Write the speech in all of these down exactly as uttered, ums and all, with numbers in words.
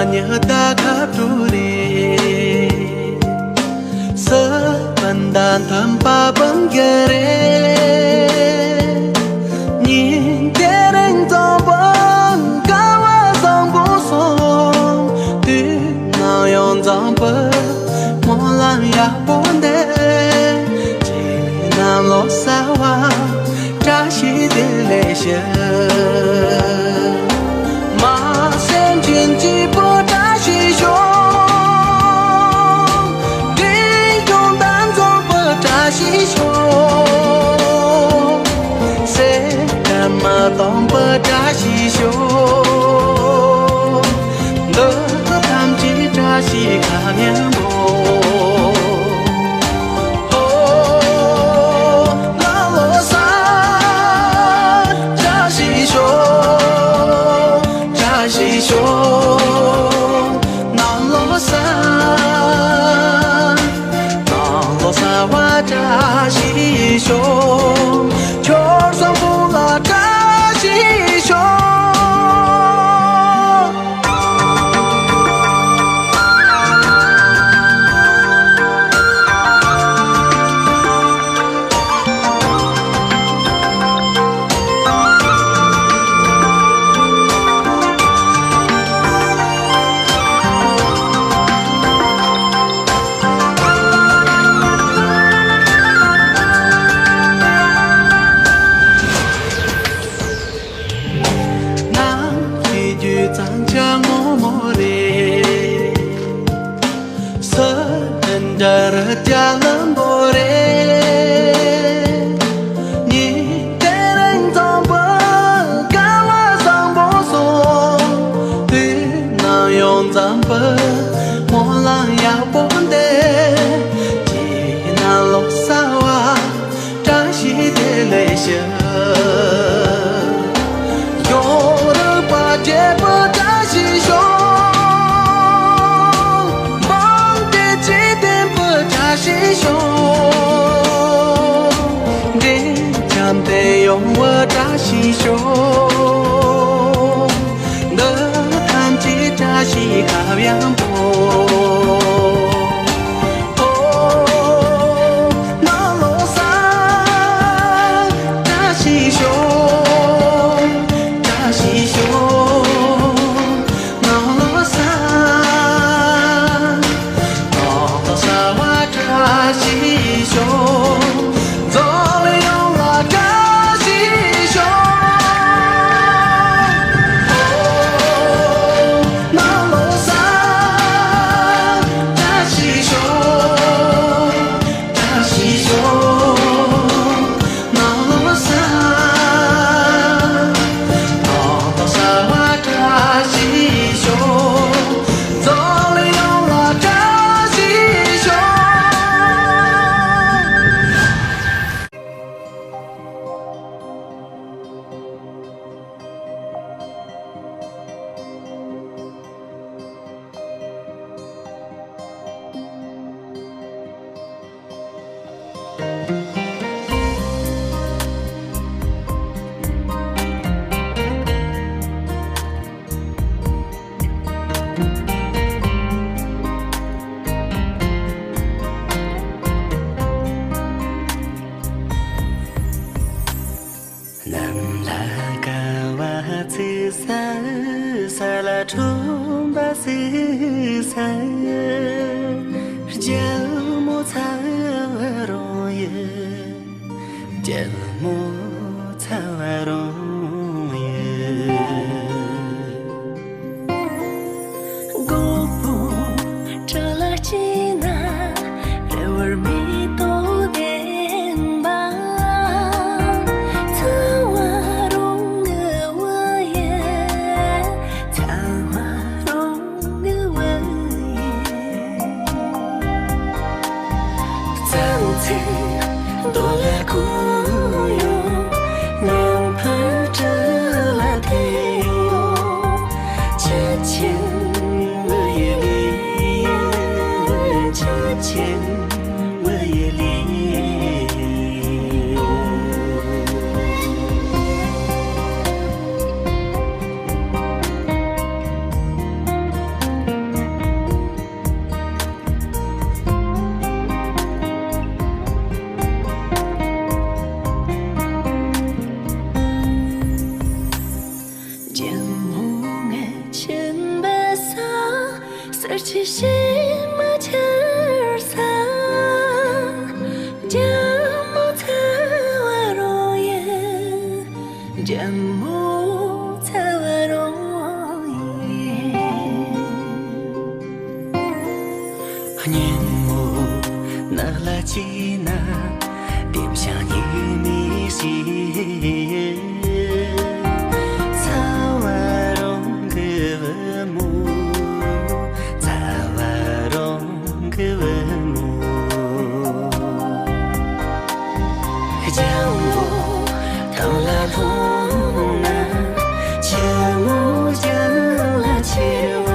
ཉི་ཟླ་ཁ་དྲུག་རེད། སི་པན་དང་མཐུན་པ་བུམ་དགེ་རེད། ཉིན་དེ་རིང་འཛོམས་པོ་སྐལ་བ་བཟང་པོ་སོང་། དུས་ནམ་ཡང་འཛོམས་པོ་སྨོན་ལམ་ཡག་པོ་འདེབས། ཁྱེད་རྣམས་ལོ་གསར་བ་བཀྲ་ཤིས་བདེ་ལེགས་ཞུ། མ་སེམས་ཅན་གཅིག་པུ་བཀྲ་ཤིས་ཤོག། འབྲིང་ཆུང་དང་འཛོམས་པོ་བཀྲ་ཤིས་ཤོག། སེམས་ཁམས་མ་སྟོང་པོ་བཀྲ་ཤིས་ཤོག། འདི་ཐམས་ཅད་བཀྲ་ཤིས་ཁ་མཉམ་པོ། ཨོ། ནང་ལོ་གསར་བཀྲ་ཤིས་ཤོག། བཀྲ་ཤིས་ཤོག། ནང་ལོ་གསར། ནང་ལོ་གསར་བ་བཀྲ་ཤིས་ཤོག། ཁྱོད་བཟང་པོ་ལ་བཀྲ་ཤིས་ཤོག། ནང་གི་རྒྱུད་གཙང་ཆ་ངོ་མ་རེད། སི་ཏན་འདྲ་རུ་རྒྱ་ལམ་པོ་རེད། ཉིན་དེ་རིང་འཛོམས་པོ་སྐལ་བ་བཟང་པོ་སོང་། དུས་ནམ་ཡང་འཛོམས་པོ་སྨོན་ལམ་ཡག་པོ་འདེབས། ཁྱེད་རྣམས་ལོ་གསར་བ་བཀྲ་ཤིས་བདེ་ལེགས་ཞུ། ཡོང་རིག་པ་བགྲེས་པོ་བཀྲ་ཤིས་ཤོག། འབངས་བདེ་སྐྱིད་ལྡན་པོ་བཀྲ་ཤིས་ཤོག། འབྲིང་འཇམ་དཔལ་ཡོང་བ་བཀྲ་ཤིས་ཤོག། འདི་ཐམས་ཅད་བཀྲ་ཤིས་ཁ་བ་ཡངས་པོ། ཨོ། ནང་ལོ་གསར་བཀྲ་ཤིས་ཤོག། བཀྲ་ཤིས་ཤོག། ནང་ལོ་གསར། ནང་ལོ་གསར་བ་བཀྲ་ཤིས་ཤོག། འཛམ་གླིང་ཡོངས་ལ་བཀྲ་ཤིས་ཤོག། ཨོ། ནང་ལོ་གསར་བཀྲ་ཤིས་ཤོག། བཀྲ་ཤིས་ཤོག། ནང་ལོ་གསར། ནང་ལོ་གསར་བ་བཀྲ་ཤིས་ཤོག། འཛམ་གླིང་ཡོངས་ལ་བཀྲ་ཤིས་ཤོག། ནམ་ལ་དགའ་བ་བརྩི་ས། ས་ལ་ཁྲོན་པ་བརྩི་ས། རྒྱལ་མོ་ཚ་བ་རུང་ཡོད། རྒྱལ་མོ་ཚ་བ་རུང་ཡོད། སྒོ་པོ་བྲག་ལ་སྐྱེས་ན། རེ་བར་མེ་ཏོག་ལྡན་པ། ཚ་བ་རུང་ངུ་བ་ཡིན། ཚ་བ་རུང་ངུ་བ་ཡིན། གཙང་ཆུ་རྡོ་ལ་བརྐོས་ཡོང་། ཉམས་འཕེལ་ ཨར་ཆི་ཤེས་མ་ཆར་ས། ཇམ་མོ་ཚ་བ་རོང་ཡིན། ཇམ་མོ་ཚ་བ་རོང་ཡིན། སྙན་མོ་ནགས་ལ་ཅིག་ན། ལྡེམ་ཤིང་ཉི་མའི་ཞིག་ཚ་བ་རོང་གི་བུ་མོ། ཚ་བ་རོང་གི་བུ་མོ། ལྗང་བུ་ཐང་ལ་ལྷུང་ན། ཆུ་མོ་ལྗང་ལ་འཁྱིལ་བ།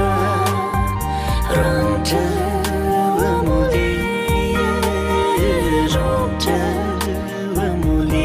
རོང་བྲག་བུ་མོ་ལེ། རོང་བྲག་བུ་མོ་ལེ།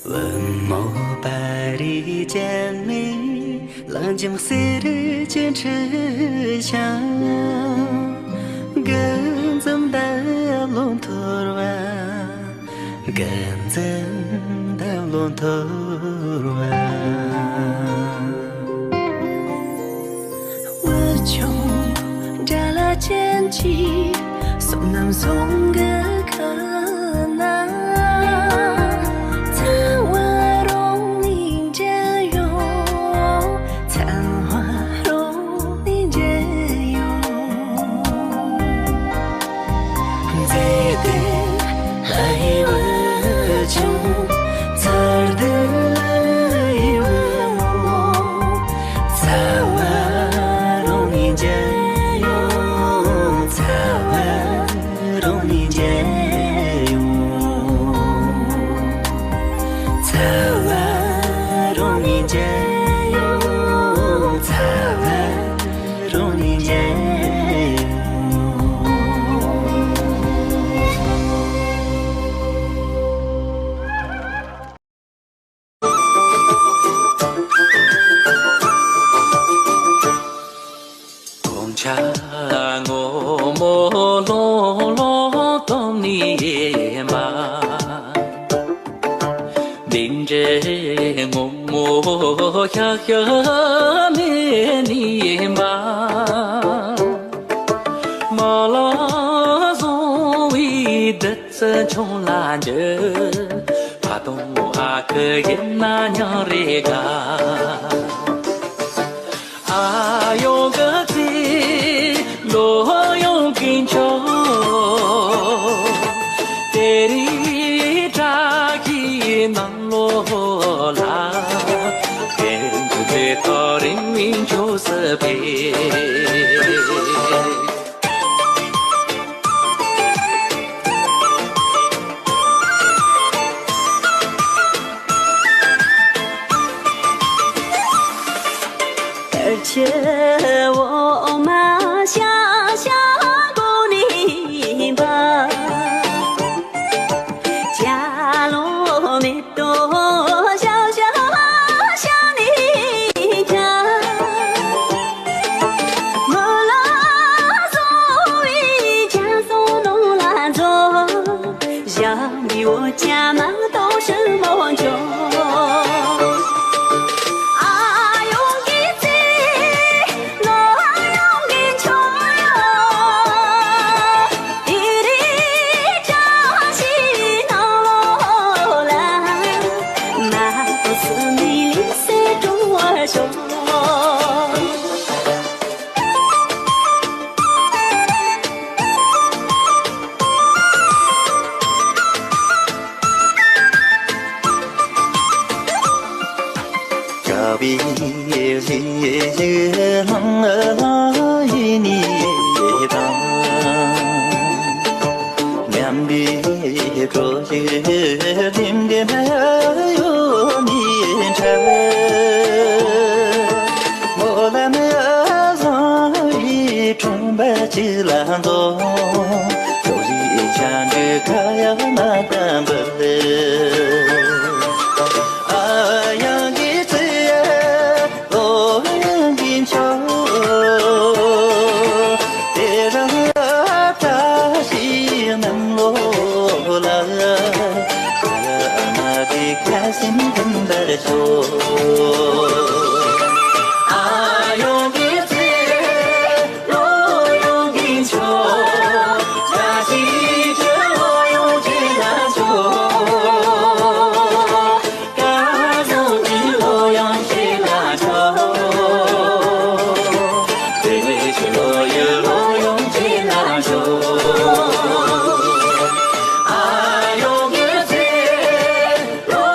བུ་མོ་པ་རི་ཅན་མའི་ལང་ཇིང་གསེར་གྱི་འཕྲུལ་ཆ། དགུ་འཛོམས་འདབ་ལོ་འཐོར་བ། དགུ་འཛོམས་འདབ་ལོ་འཐོར་བ། བུ་ཆུང་དགྲ་ལྷ་ཅན་གྱི་བསོད་ནམས་ཟུང་གི་ཁ་ན། ཚ་བ་རོང་ནས་མཇལ་ཡོང་། ཚ་བ་རོང་ནས་མཇལ་ཡོང་། མཛེས་སྡུག་ལྷ་ཡི་བུ་ཆུང་། མཚར་སྡུག་ལྷ་ཡི་བུ་མོ། ཚ་བ་རོང་ནས་མཇལ་ཡོང་། ཚ་བ་རོང་ནས་མཇལ་ཡོང་། ཚ་བ་རོང་ནས་མཇལ་ཡོང་། ཚ་བ་རོང་ནས་མཇལ་ཡོང་། དགོང་ཆ་སྔོན་མོ་ལྷུང་ལྷུང་སྟོན་ནས་མ། བདེན་འདྲའི་སྔོན་མོ་ཤག་ཤག་མེད་ནས་མ། མ་ལ་བཟུང་བའི་བདུད་རྩི་ཆུང་ལ་འཇུ། ཕ་དང་ཨ་ཁུ་ཡིན་ན་མྱང་རེ་དགའ། ཨ་ཡོང་གི་ཚེ་ལོ་ཡོང་གི་མཆོག་དེ་རིང་བཀྲ་ཤིས་ནང་ལོ་ལ། དེ་ཚོ་དེ་དག་རིང་མིན་ཆོག་སྲིད་པས། ཆུ་འོ་མ་ཤ་ཤ་གོ་ནི་འབའ། ཅ་ལོ་མེ་ཏོག་ཤ་ཤ་ཤ་ནི་ཅ། མོ་ལ་སོ་བའི་ཅ་སོ་ནོ་ལ་ཛོ། ཞབས་འདི་འོ་ཅ་མ་གཏོགས་ཧྲི་མོ་འཇོ། ཨ་ཡོང་གི་ཚེ་ལོ་ཡོང་གི་མཆོག་ཡོ། དེ་རིང་བཀྲ་ཤིས་ནང་ལོ་ལ། མ་ཐོ་སུ་ནི་ལི་སེ་ཀྲུང་བ་ཤོག་འདི་འགྲོ་ཞིག་རིམ་གྱིས་གཡོ་མི་འཕྲད། སྨོན་ལམ་བཟང་བའི་ཁྲོམ་པ་གཅིག་ལ་འཛོམས། ཕྱོགས་བཞི་ཕྱག་འགྲོའི་ཁ་ཡ་ན་བསྟན་པ་ལས། ཨ་ཡང་གི་ཚེ། ལོ་ཡང་གི་མཆོག་དེ་རང་བཀྲ་ཤིས་གནམ་ལོ་ལ། ཨ་མ་གི་ཁ་སེམས་མཐུན་པར་ཤོག་ཨ་ཡང་གི་ཚེ། ལོ་ཡང་གི་མཆོག་བཀྲ་ཤིས་ཀྱི་ལོ་ཡང་ཅི་ལ་མཆོག་སྐལ་བཟང་གི་ལོ་ཡང་ཅི་ལ་མཆོག་བདེ་ལེགས་ཀྱི་ལོ་ཡི་ལོ་ཡང་ཅི་ལ་མཆོག་ཨ་ཡང་གི་ཚེ། ལོ་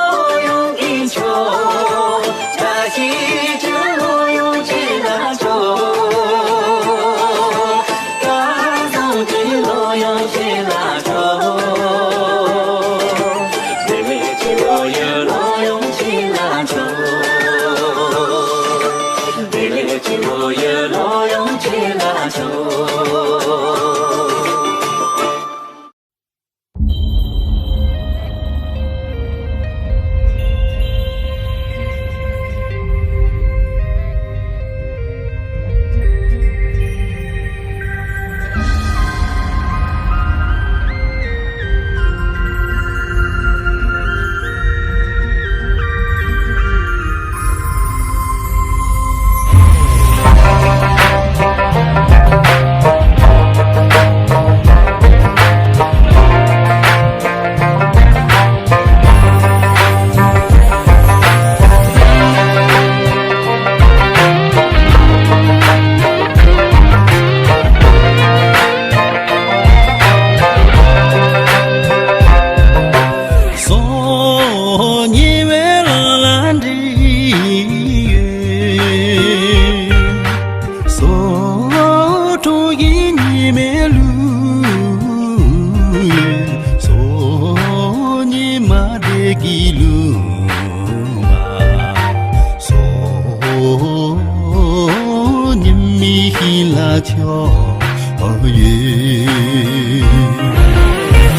ཡང་གི་མཆོག་བཀྲ་ཤིས་ཀྱི་ལོ་ཡང་ཅི་ལ་མཆོག་སྐལ་བཟང་གི་ལོ་ཡང་ཅི་ལ་མཆོག་བདེ་ལེགས་ཀྱི་ལོ་ཡི་ལོ་ཡང་ཅི་ལ་མཆོག་བདེ་ལེགས་ཀྱི་ལོ་ཡི་ལོ་ཡང་ཅི་ལ་མཆོག་སོ་ཉི་བའི་ལ་ལ་འདྲིས་ཡོད། སོ་དྲོ་ཡི་ཉི་མའི་ལུས། སོ་ཉི་མ་བདེ་གི་ལུས་མ། སོ་ཉི་མའི་ཤིང་ལ་ཆོ། ཨོ་ཡེ།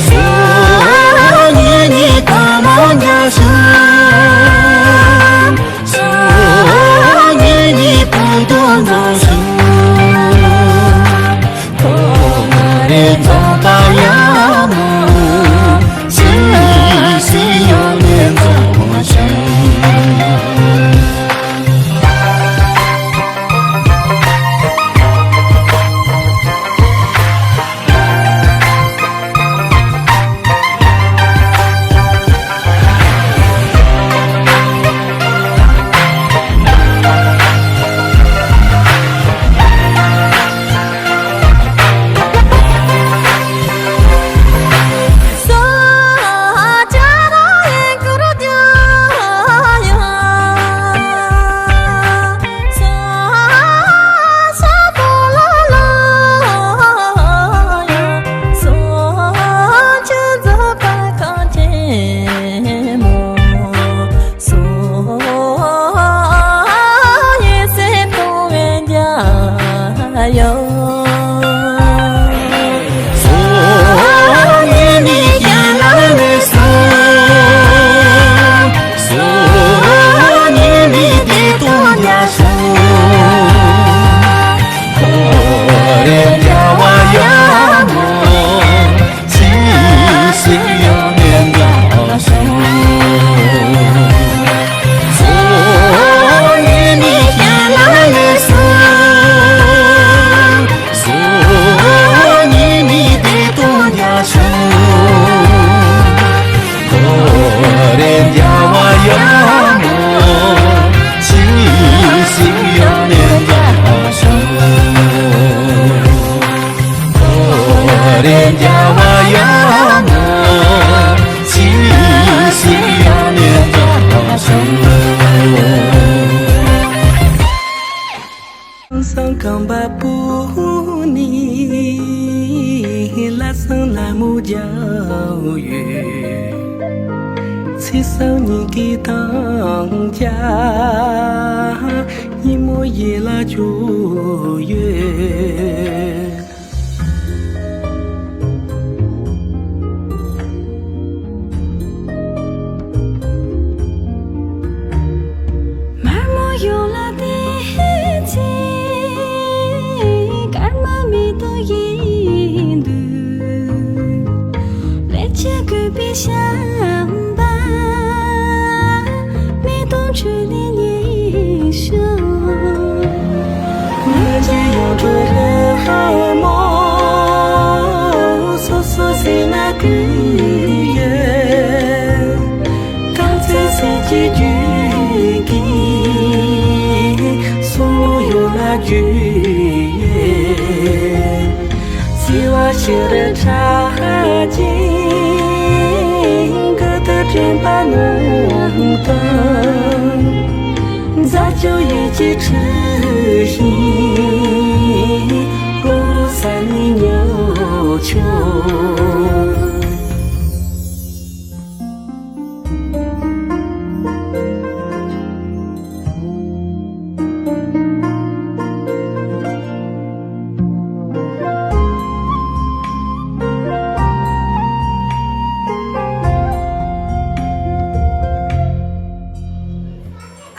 སོ་ཉི་ཉི་ཀ་མ་ཉ་ཤུ། སོ་ཉི་ཉི་པུ་ཏུ་ནོ་ཤུ། ཁོ་རེ་ཛོ་པ་ཡ་མོ། སི་སི་ཡོ་ནེ་ཛོ་ཤུ། རེ་རྒྱལ་བ་ཡ་མོ། ཚེས་བཟང་ཉིན་དཀྱིལ་དང་འཇའ་ཉིན་མོ་ཡིད་ལ་བྱུང་ཡོད། མར་མོ་ཡོངས་ལ་བསྟན་ཚེ། སྐར་མ་མེ་ཏོག་བཞིན་དུ། ལེགས་བྱས་གུས་པས་བཤམས་པ། མེ་ཏོག་ཁྲོད་ནས་ཉིད་བྱུང་། ལྷན་ཅིག་ཡོངས་གྲོལ་རི་མོ། སོ་སོའི་སེམས་ན་བསྐུལ་ཡོད། རྐང་རྩེད་ཟས་ཀྱི་རྒྱུན་གྱིས། སྲུང་མ་ཡོངས་ལ་བརྒྱུད་ཡོད། བརྩེ་བ་ཤེལ་རི་ཁྲག་ཅན། མགུལ་དུ་དྲན་པ་སྣང་དང་། མཛའ་གཅུགས་ཡིད་ཀྱི་འཁྲུལ་ཞིང་། ལྷུང་ལྷུང་ས་ནས་མྱོང་བྱུང་།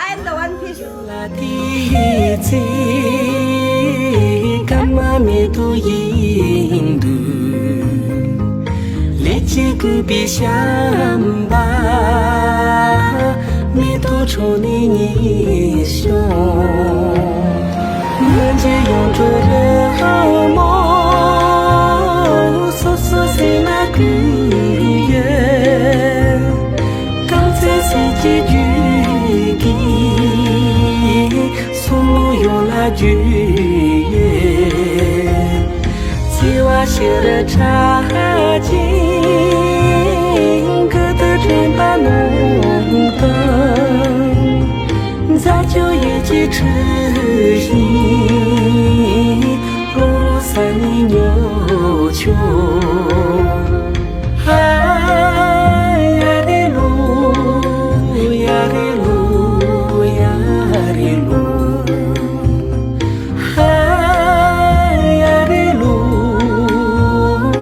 I am the one fish. ལ་དེའི་ཚེ། སྐར་མ་མེ་ཏོག་བཞིན་དུ། ལེགས་བྱས་གུས་པས་བཤམས་པ། མེ་ཏོག་ཁྲོད་ནས་ཉིད་བྱུང་། ལྷན་ཅིག་ཡོངས་གྲོལ་རི་མོ། སོ་སོའི་སེམས་ན་བསྐུལ་ཡོད། རྐང་རྩེད་ཟས་ཀྱི་རྒྱུན་གྱིས། སྲུང་མ་ཡོངས་ལ་བརྒྱུད་ཡོད། བརྩེ་བ་ཤེལ་རི་ཁྲག་ཅན། མགུལ་དུ་དྲན་པ་སྣང་དང་། མཛའ་གཅུགས་ཡིད་ཀྱི་འཁྲུལ་ཞིང་། ལྷུང་ལྷུང་ས་ནས་མྱོང་བྱུང་།